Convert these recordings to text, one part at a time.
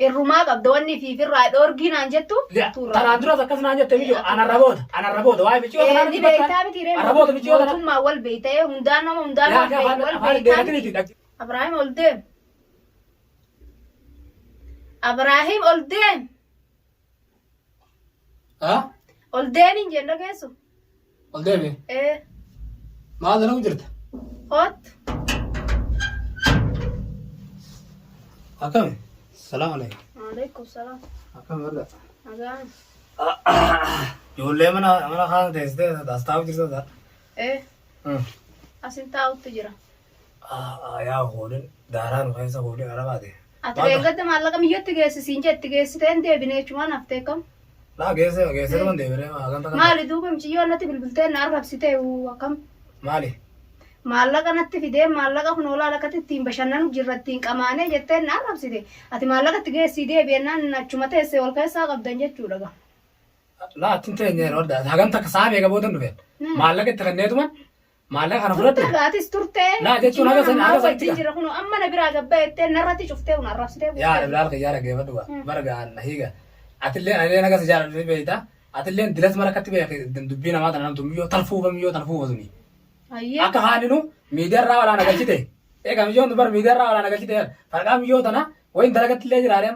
Irrumaa qabda wanni fi firraa dhoorgii naan jettu. Tanaan duras akkas naan jette miyyoo anarra booda anarra booda waa'ee micciyoo tanaan Ni beektaa miti ree. Arra booda micciyoo tana. Mootummaa wal beektee hundaan nama hundaan Yaa wal beekte afaan wal afaan beektaa dheeratiniiti miti. Abrahaam ol deem. Abrahaam ol deem. Ha? Ol deemiin jeen dhageessu. Ol deemi. Ee. Maal dalagu jirta? Kottu. Akkami? Salaam alaikum. Waalaikum salaam. Akkami warra? Nagaan. Ijoollee mana mana kaana teessitee as taa'u jirta. Ee. Asin taa'utti jira. Yaa hoolin daaraa nu keessa hoolin arabaati. Ati reengadda maallaqa miyyootti geessi siin jetti geessitee hin deebine jechumaan haftee kam? Laa geesse geesse dhuma deebine hagam takka. Maali duuba miciyyoon natti bilbiltee na arrabsitee uu akkam? Maali? Maallaqa natti fidee maallaqa kun oolaa lakkatti ittiin bashannanu jirra ittiin qamaanee jettee na arrabsite. Ati maallaqa itti geessii deebi'ennaan achuma teessee wal keessaa qabdan jechuudha gaa. Laa achi hin teenye yeroo hagam takka sa'a meeqa booda dhufeen. Maallaqa itti kenneetuman Maallaqa kana Turte fudhadhu. gaatis turte. Laa jechuun haga san- haga wajjin sanitti jira kun amma na biraa gabbaa jettee narratti cuftee kun arrabsitee Yaa Bilaal kiyyaa dhaggeeffadhu gaa. Bara gaa na hiiga. Atillee anillee naga si jaaladhu ni beekta. Atillee dilas mara akkatti beeki dubbii namaa tana namtu miyyoo talfuufa miyyoo talfuufa suni. Hayyee. Akka haaninu miidiyaarraa walaana galchite. Egaa miyyoon dubar miidiyaarraa walaana galchite. Farqaa miyyoo tana wayin dalagatti illee jiraare.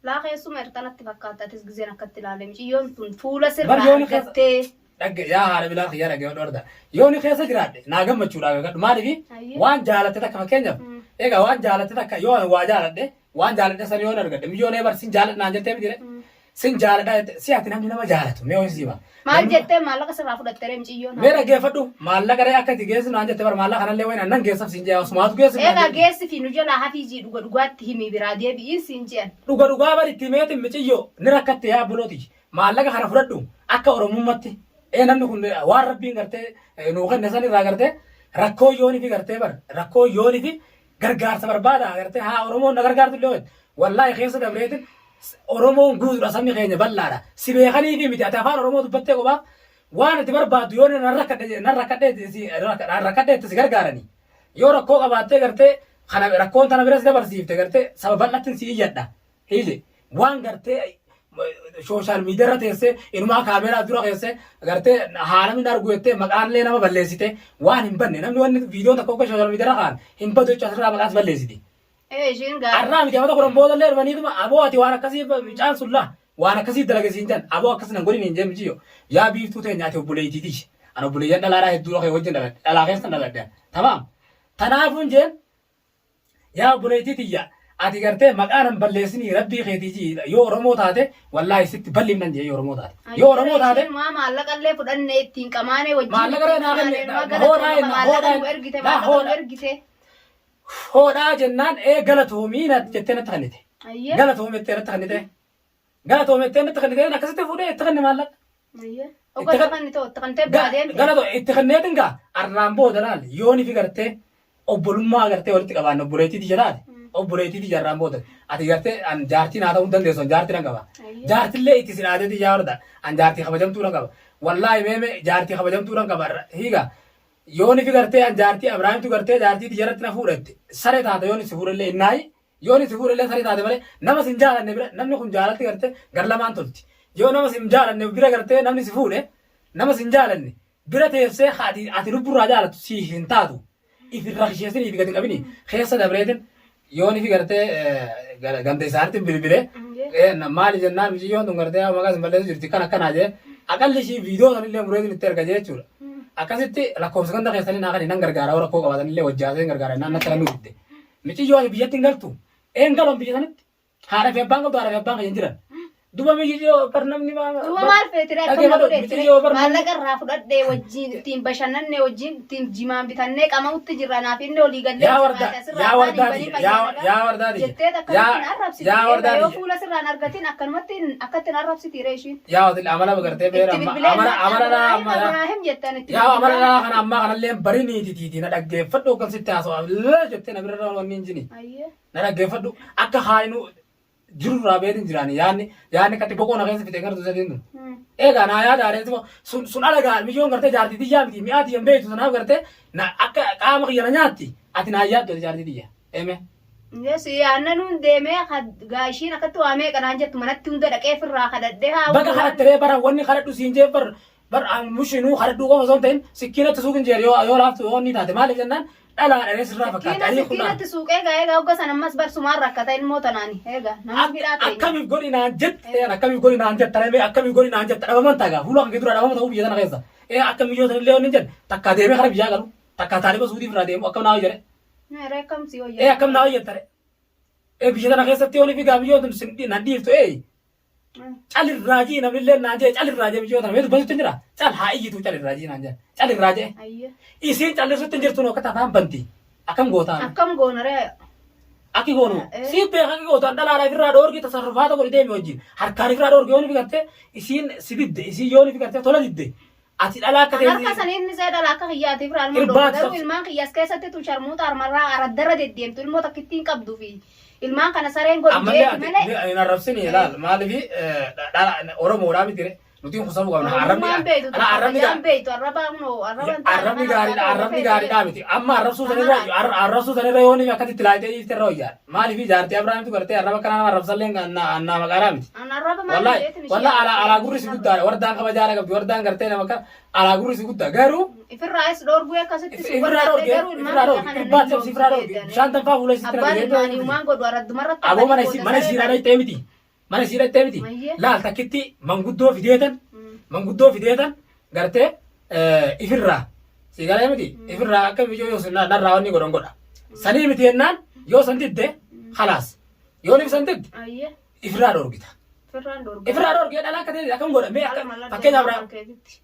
Laa keessuma irtanatti fakkaata atis gizeen akkatti ilaale miciyyoon tun fuula Bar sirraa yooni keessa- argattee. Dhagge yaa haadha bilaa kiyyaa dhagge hodhu Yoo ni keessa jiraadhe naa gammachuudha beekadhu maaliif Ayyee. waan jaalatte takka fakkeenyaaf egaa waan jaalatte takka yoo ani waa jaaladhe waan jaaladhe san yoo hin argadhe miyyoo nee bar sin jaaladha naan jettee miti sin jaaladha jette si ati namni nama jaalatu mee ho'i siima. Maal jettee maallaqa sirraa fudhatte ree miciyyoon? Mee dhaggeeffadhu maallaqa ree akka itti geessu naan jette bar maallaqa kanallee wayin annan geessaf siin jee osumaatu geessu naan Egaa jette. geessi fi nu jalaa hafii jii dhuga dhugaatti himii biraa deebi'iin siin je'an. Dhuga dhugaa bar itti himeetin miciyyoo ni rakkatte yaa obbolooti. Maallaqa kana fudhadhu akka Oromummatti ee namni kun waan rabbiin gartee nuu kenne san irraa gartee rakkoo yoonifi gartee bar rakkoo yoonifi gargaarsa barbaada gartee haa Oromoon na gargaartu illee wayit wallaahi keessa dabreetin Oromoon guutuudha sabni keenya bal'aadha si beekaniifi miti ati afaan Oromoo dubbattee qofaaf waan ati barbaaddu yoo nan rakkadhe nan rakkadhe si rakkadhe itti si gargaarani yoo rakkoo qabaattee gartee kana rakkoon tana biras dabarsiifte gartee saba bal'attin si iyyadha Hiile waan gartee sooshaal miidiyaa irra teessee inumaa kaameeraa dura keessee gartee haala namni argu jettee maqaanillee nama balleessite waan hin banne namni wanni viidiyoon tokko akka sooshaal miidiyaa irra kaan hin badu jechuun asirraa maqaas balleessiti. Ee isheen gaarii. Arraa miti amata kudhan boodallee dhufaniituma aboo ati waan akkasii mucaan sun laa waan akkasii dalage siin jedhan aboo akkas nan godhin hin jeen miciyyo yaa biiftuu teenya ati obboleeytiiti an obboleeyyan dhalaadhaa hedduu kee wajjin dhaladhe dhalaa keessan dhaladhe tamaam tanaafuun jeen Yaa obboleettii tiyya ati gartee maqaa nan balleessinii rabbii keetii jii yoo Oromoo taate wallaahi sitti bal'ifnan jee yoo Oromoo taate. Yoo Oromoo taate Maa maallaqa illee fudhanne ittiin qamaanee wajjin. Maallaqa irra naa kenne, hoodhaa jenna, Maallaqa hoodhaa nu ergite laa, maallaqa nu hoodhaa. ergite. hoodhaa jennaan ee galatoomii natti jettee natti kennite. Ayyee. Galatoomii jettee natti kennite. Galatoomii jettee natti kennite akkasitti fuudhee itti kenne maallaqa. Ayyee. Ogaa itti kennite itti kennitee biraa deemte. Galatoo itti kenneetin gaa arraan booda laal yooni fi gartee obbolummaa gartee walitti qabaanne obboleettii tiyya taate obboleettii tiyya arraan booda ati gartee an jaartii naa ta'uu hin dandeessu an jaartii nan qaba. Jaartillee itti si dhaatee tiyyaa horda an jaartii kabajamtuu nan qaba. Wallaahi meeme jaartii kabajamtuu nan qaba hiiga yooni fi gartee an jaartii Abrahaamtu gartee jaartii tiyya irratti na fuudhette saree taate yooni si fuudhellee innaayi Yoon itti fuudhellee saree taate malee nama sin jaalanne bira namni kun jaalalti gartee gar lamaan tolti. Yoo nama sin jaalanne bira gartee namni si fuudhe nama sin jaalanne bira teessee ati ati lubburraa jaalattu si hin taatu. If hin rakisheessinii fi gadi hin qabini keessa dabreetin yoon ifi gartee ganda isaaniitti bilbilee maali jennaan mucayyoon tun gartee maqaa sin balleessu jirti kan akkanaa jee aqalli ishii viidiyoo sanillee mureetin itti erga jee jechuudha. Akkasitti lakkoofsa ganda keessanii naa kan nan gargaara rakkoo qabaatanillee wajjaasee gargaara naan natti kan nu didde. Miciyyoo ati biyyatti hin galtu. Een galan biyya sanitti. Haadha fi abbaan qabdu haadha fi abbaan kiyya hin jiran. Duba miciyyoo bar namni Duba maal feetire akkam na Dhaggeeffadhu, godheettire miciyyoo bar namni maallaqa irraa fudhadhee wajjin ittiin bashannanne wajjin ittiin jimaan bitannee qama'utti jirra naaf inni olii gallee Yaa wardaa jiraate asirraa yaa afaan hin wardaa banin tiyya yaa fayyaa yaa wardaa tiyya jettee yaa akkanatti hin arrabsiti yaa eega wardaa yoo tiyya fuula sirraan argatin akkanumatti akkatti hin arrabsiti ree ishiin. yaa wati amala gartee beera Itti amma bilbilee amala amala naa Abraahim amma yaa Abraahim jettan itti yaa amala bilbilee. naa kana ammaa kanallee bariniiti tiiti na dhaggeeffadhu akkan sitti haasawaa laa jettee na bira wanni hin jini. Ayyee. Na dhaggeeffadhu akka haayinu jirurraa beetin jiraani yaanni yaanni katti boqoo na keessa fite gartuu sadiin tun. Egaa naa yaada adeemsi sun sun ala gaa miyyoon gartee jaartii tiyyaa miti mi'aa tiyyan beektu sanaaf gartee na akka qaama kiyya na nyaatti ati naa yaaddu ati jaartii tiyya. Eme. Yes, aannanuun deemee gaashiin akkatti waa meeqa naan jettu manatti hunda dhaqee firraa kadhadhee haa Baga kadhatteree bara wanni kadhadhu siin jee bar bar mushinuu kadhadhuu qofa osoo hin ta'in sikkiinatti suuqin jeer yoo yoo laaftu yoo inni taate maaliif jennaan dhalaa dhalee sirraa fakkaata. Sikkiina Ani kun sikkiinatti suuqee gaa egaa hogga san ammas barsumaan rakkata ilmoo tanaani egaa nama hidhaa teenya. Akkamiif godhi naan jette akkamiif godhi naan jette dhabame akkamiif godhi naan jette dhabaman tagaa fuula kan dura dhabama ta'uu biyya tana keessa. Ee akkam biyyoota illee wanni jedhe takkaa deemee kara biyyaa galu takkaa taaliba suutii irraa deemu akkam naa hojjete. Meeree akkam si Ee hojjeta. akkam naa hojjettare. Ee biyya tana keessatti yoon fi gaamiyyoo tun sin na dhiiftu ee calirraa jii namnillee naan jee calirraa jee biyyoota tana dubbatutti hin jira. Cal haa iyyitu calirraa jii naan jee calirraa jee. Ayyee. Isiin callisutti hin jirtu akka afaan banti. Akkam gootaan. Akkam goona ree. Akki goonu siif beeka akki gootaan dhalaadhaa ifirraa dhoorgi tasarrufaata godhi deemi wajjin harkaan ifirraa dhoorgi yoon fi isiin si didde isiin yoon fi gartee tola didde ati dhalaa akka Kan harka ta'e sanii inni see dhala akka kiyyaatiif raalmoo Irbaata garuu sabsi. ilmaan kiyyaas keessatti tun sharmuuxa armarraa araddarra deddeemtu ilmoo takkittiin qabdu fi ilmaan kana sareen godhu ammallee jeeti ati malee hin arrabsini ilaal maaliif dhala Oromoodhaa miti re nuti kun sabuu qabna arrabni Oromummaan beektu ala arrabni kabajaan beektu arrabaa kunoo arraba hin taane arrabni kana gaariidha akka arrabni feete gaariidha miti amma arrabsuu sanirra arrabsuu sanirra yoo ni akkatti itti laayitee dhiifte irra wayyaa maaliif jaartii Abrahaamtu gartee arraba kanaa nama arrabsallee annaa maqaaraa miti. An arraba maal Wallahi jeetin ishee wallahi ala ala gurri si arrabsee guddaadha wardaan kabajaadha qabdi wardaan gartee nama akka ala gurri si guddaa garuu Ifirraayis dhoorguu akkasitti si ifirraa godhadhe dhoorge garuu ilmaan ifirraa kiyya dhoorge kana irbaat nan cabsi ifirraa dhoorge dhoorgu bishaan tanfaa fuula isitti Abbaan naqe ilmaanii uumaan godhu araddumarratti aboo mana hafanii isii booda mana saree isii dhaqxee miti mana isii dhaqxee miti Mayyee. laal takkitti manguddoo fideetan manguddoo fideetan gartee ifirraa si galee miti ifirraa akka biyyoo yoo narraa wanni godhan godha sanii miti jennaan yoo san didde khalaas yoo san didde Ayyee. ifirraa dhoorgita. Firraan dhoorgan. Ifirraa dhoorgee dhala akka ta'e akkam godha mee akka fakkeenyaaf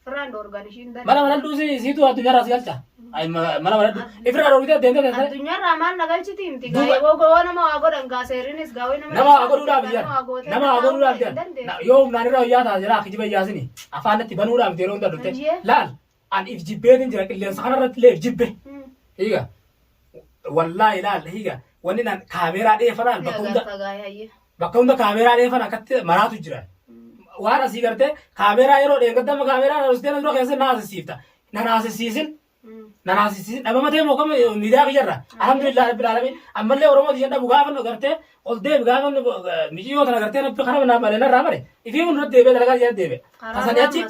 Firraan dhoorgan ishiin dhala. mala maladhuu siitu addunyaarraa si galcha. Ay mala maladhuu ifirraa dhoorgitee deemtee teessee Addunyaarraa maal na galchiti miti Duuba- gaa'ee gowwaa nama waa godhan gaa seerinis gaawee nama nama waa godhuudhaaf nama jedhan waa gootee nama waa godhuudhaaf hin jedhan dandeessu. yoo humnaan irra wayyaa ta'a jira kijiba iyyaasini afaan natti banuudhaaf miti yeroo hunda dhufte Ayyee. laal an if jibbeetin jira qilleensa kanarratti illee if jibbe hiiga wallaahi laal hiiga wanni naan kaameeraa dheefa laal bakka hunda Agarta gaa'ee ayyee. Bakka hunda kaameeraa dheefan akkatti maraatu jira. Waan asii gartee kaameeraa yeroo dheengadda amma kaameeraa na dhustee na dura keessa na haasisiifta. Na haasisiisin na haasisiisin dhabama ta'e moo kam miidiyaa kiyyarra. Alhamdulillah rabbil alamin ammallee Oromoo tiyyan dhabu gaafa nu gartee ol deebi gaafa nu mijiyyoo tana gartee nabbi kana naa malee narraa mare ifii kun irratti deebi'ee dalagaa jira deebi'e. Tasanii achi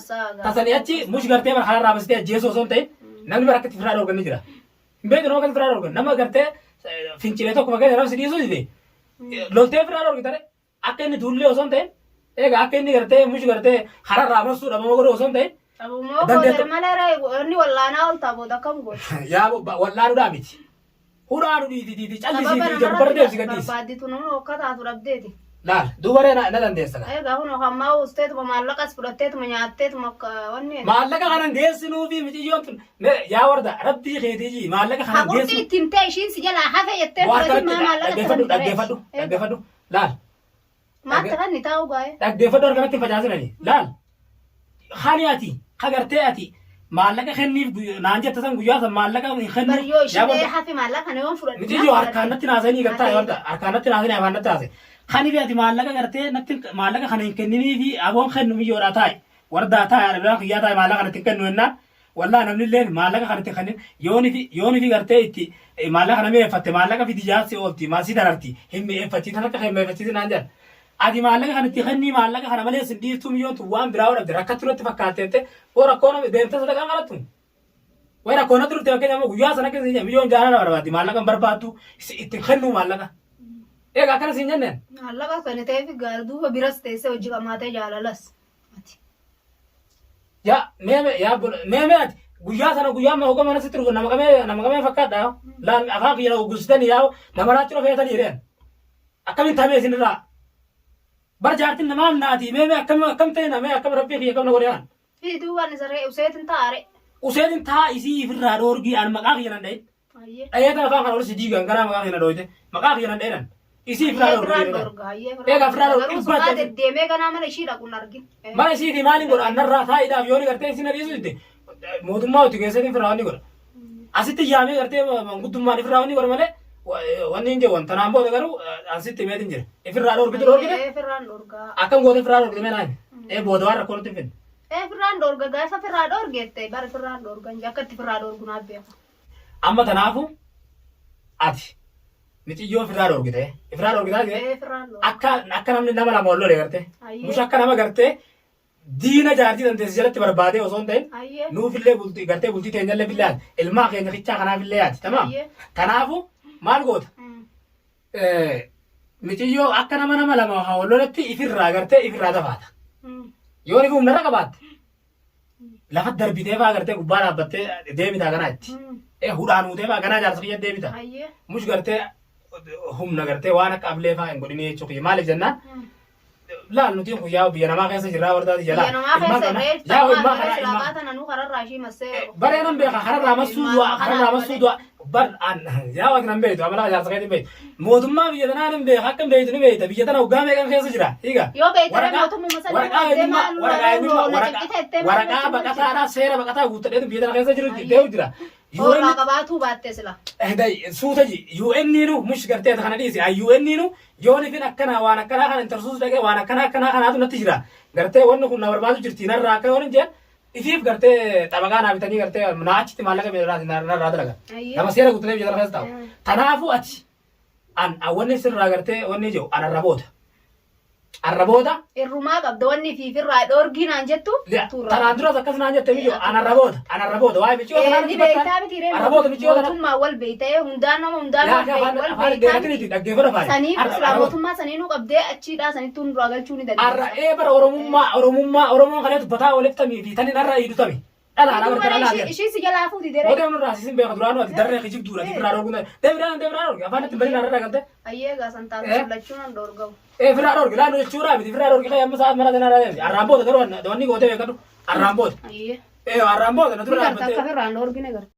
tasanii achi mush gartee bara kanarraa bastee ajjeesuu osoo hin ta'in namni bara akkatti firaa dhoorgan ni jira. Hin beektu nama akkatti firaa dhoorgan nama gartee fincilee tokko fakkeenya nama si dhiisuu dide loltee ofirraa dhorkitare akka inni duullee osoo hin ta'in egaa akka inni gartee mush gartee kararraa marsuu dhabama godhuu osoo hin ta'in Abumoo Dandeettu- gooter malee ree inni wallaanaa ol ta'a booda akkam goota. yaa wallaanuudhaa miti. Hudhaanu dhiiti dhiiti callisii fi ija gubbarra deemsi gadhiisi. Barbaadditu nama akka taatu dhabdeeti. Laal duuba ree na dandeessa gaa. Egaa kun hammaa usteetuma maallaqas fudhatteetuma nyaatteetuma akka wanni. Maallaqa kanan geessinuu fi miciyyoon tun mee yaa warda rabbii keetii jii maallaqa kanan Haqurtii geessu. itti himtee ishiin si jalaa hafe jettee Waa fudhatin maa akkanatti maallaqa dhaggeeffadhu dhaggeeffadhu dhaggeeffadhu laal Maatti kan ni taa'u gaa'e. Dhaggeeffadhu harkanatti hin facaasinani. Laal. Hani ati kagartee ati maallaqa kenniif naan jette san guyyaa san maallaqa hin kennu. Bari yoo Yaa isheen warda hafe maallaqa kana yoon fudhadhu. miti yoo harkaan natti naasanii gartaa yaa warda harkaan natti naasanii afaan natti naase. Hani fi ati maallaqa gartee natti maallaqa kana hin kenninii fi aboon kennu miyyoodhaa taa'i. Wardaa taa'i haadha biraan kiyyaa taa'i maallaqa natti hin kennu jennaan. Wallahi namni illeen maallaqa kana itti kennin yooni fi yooni fi gartee itti maallaqa kana mi'eeffatte maallaqa fidi jaarsi oolti maal si dararti hin mi'eeffachiisan akka hin mi'eeffachiisin naan jedhan. Ati maallaqa kana itti kennii maallaqa kana malee sin dhiiftuu miyyoon tun waan biraa yoo dhabde rakkattu natti fakkaatteette boo rakkoo nama deemtee sadaqaa kadhattu. Way rakkoo natti dhufte fakkeenya amma guyyaa sana keessa hin miyyoon jaalala barbaaddi maallaqa hin barbaaddu itti kennuu maallaqa. Egaa akkana siin jenneen. Maallaqa kana ta'eef gaara duuba biras teessee hojii qamaatee jaalalas. Ati. Yaa mee mee yaa mee mee ati guyyaa sana guyyaa amma hogga mana sitti dhufu nama qamee nama qamee fakkaadha laan afaan kiyya na guggursitanii yaa nama raachuu feetanii reen akkamiin tamee isinirraa bar jaartin namaa naati mee mee akkam akkam ta'e na mee akkam rabbii kiyya akkam na godhe aan Fi duubaan isa ree useetin taa'are. useetin taa isii ifirraa dhoorgii an maqaa kiyya nan dhayin Ayyee. Dhayeetan afaan kana ol si diigan garaa maqaa kiyya na dhooyte maqaa kiyya nan dhayinan isii ifirraa Ayyee dhoorgii firaan jedhan. dhorga. Ayyee Egaa firaan dhorga. Garuu Ibbaa sumaa ta'e. deddeemee ganaa mana ishii dhaqu hin argin. Mana isiitii maaliin godha annarraa taa'iidhaaf yoo ni gartee isin adiisu didde mootummaa itti keessatti firraa wanni godha. Asitti yaamee gartee manguddummaan ifirraa wanni godha malee wanni hin jiru tanaan booda garuu asitti himeetiin jira. Ifirraa dhorkitu dhorkite Ayyee firaan dhorga. akkam goote ifirraa dhorkite mee naan ee booda waan rakkoo nutti hin finne. Ee firaan dhorga gaafa firraa dhorgette bara firraan dhorgan akka itti firraa dhorgu naaf beeka. Amma tanaafu ati Miciyyoo ofirraa dhoorgite. Ofirraa dhoorgitaa jire. Ee firraan dhoorga. Akka namni nama lama wal lole gartee. Ayyee. Mush akka nama gartee diina jaartii dandeessi jalatti barbaadee osoo hin ta'in Ayyee. nuufillee bultii gartee bultii teenyallee fillee yaadi. Ilmaa keenya kichaa kanaafillee yaadi. Tamaam. Ayyee. Kanaafu maal goota? Miciyyoo akka nama lama haa wal loletti ifirraa gartee ifirraa dafaata. Yoo ni humnarra qabaatte lafa darbitee faa gartee gubbaa dhaabbattee deemitaa ganaa itti. Hudhaan huutee faa ganaa jaarsa kiyya deemita. Ayyee. Mush gartee humna gartee waan akka ablee faa hin godhinii jechuu kiyya. Maaliif jennaan laal nuti kun yaa biyya namaa keessa jirraa wardaati jalaa. Biyya namaa Ilmaan keessa kana irree yaa ilmaan kana silaa ilmaan baatan anuu kararraa ishii massee. Baree nan beeka kararraa massuu du'a kararraa massuu du'a bar an yaa wati nan beektu amala jaarsa keetiin beektu mootummaa biyya tanaa nan beeka akka hin beektu ni beekta biyya tana waggaa meeqan keessa jira hiika Yoo beekte mootummaa sana waraqaa eenyummaa waraqaa eenyummaa waraqaa baqataadhaa seera baqataa guuttadheetu biyya tana keessa jiru deemu jira. Hoolaa qabaatuu baatte sila. Suuta ji UN nu mush gartee kana dhiisi UN nu yoon ifin akkanaa waan akkanaa kana intarsuus dhaqee waan akkanaa akkanaa kanaatu natti jira gartee wanni kun na barbaadu jirti narraa akka yoon hin jeen ifiif gartee xabaqaa naa bitanii gartee naa achitti maallaqa narraa dalagan. Ayyee. Nama seera guutatee biyya tana keessa taa'u. Kanaafuu ati an wanni sirraa gartee wanni jiru an arraboota. Arraboota Irrumaa qabda wanni fiifirraa dhoorgii naan jettu turra. Tanaan duras akkas naan jette miyyo an arraboota. An arraboota waa'ee micciyoo tanaan Ni beektaa miti ree Arraboota micciyoo tanaan. mootummaa wal beektee hundaan nama hundaan Yaa wal afaan wal afaan beektaa dheeratiniiti miti. dhaggeeffata faaya. Saniif silaa mootummaa saniinuu qabdee achiidhaa sanitti hunduraa galchuu ni Arra dandeessa. ee bara oromummaa oromummaa oromoon kalee dubbataa walitti fi taniin arra iidu tami. Dhalaa Duuba dhala dhalaa ishii ishii si jalaa fuuti deree. Odee nurraa sisin beeka duraanuu ati darree kijibduudha ati firraa dhorkuun deebiraan deebiraan dhorki afaan itti barin arra galte. Ayyee egaa san Eh? taasisu lachuu nan dhoorgamu. Ee firraa dhorki laanu jechuudha miti firraa dhorki kee amma sa'aat mara tanaa deemti arraan booda garuu wanni gootee beekadhu arraan booda. Ayyee. Ee arraan booda na Ni dura garta dhaabbattee. akka firraan dhoorgine garta.